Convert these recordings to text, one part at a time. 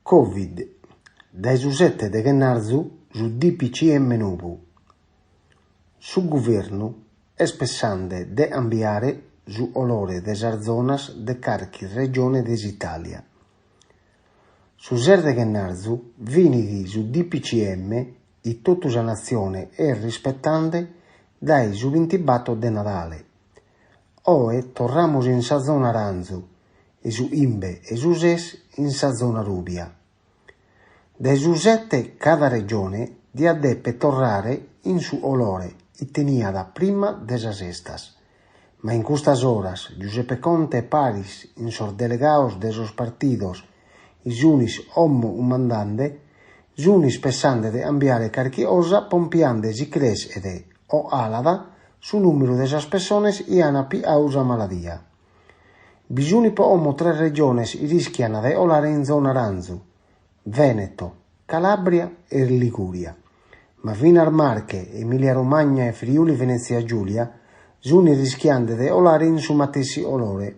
Covid, dae su sete de ghennarzu su DPCM nou. Su guvernu est pessende de cambiare su colore de sas zonas de carchi regione de s'Itàlia. Su ses de ghennarzu finit su DPCM chi totu sa natzione est rispetende dae su bintibator de Nadale. Oe torramus in sa zona arantzu e su chimbe e su ses in sa zona rubia. Dae su sete cada regione diat dèpere torrare in su colore chi teniat prima de sas festas. Ma in custas oras Giuseppe Conte paris chin sos delegados de sos partidos chi sunt como cumandende sunt pessende de cambiare carchi cosa pompiende si creschet o calat su nùmeru de sas pessones chi ant pigadu sa maladia. Bi sunt pro como tres regiones chi rischiant de colare in zona arantzu, Vèneto, Calàbria e Ligùria. Ma finas Marche, Emìlia-Romagna e Friuli Venètzia Giùlia sunt rischiende de colare in su matessi colore.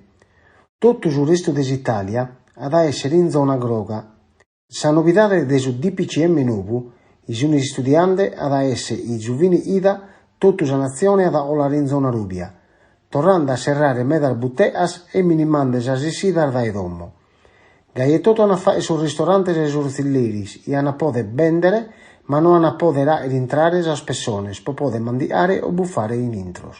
Totu su restu de s'Itàlia at a èssere in zona groga. Sa novidade de su DPCM nou chi sunt istudiende at a èssere chi su fine chida totu sa natzione at a colare in zona rubia, torrende a serrare medas butegas e minimende sas essidas dae domo. Gai etotu ant a fàghere sos ristorantes e sos tzilleris chi ant a pòdere bèndere ma no ant a pòdere fàghere intrare sas pessones pro pòdere mandigare o bufare in intros.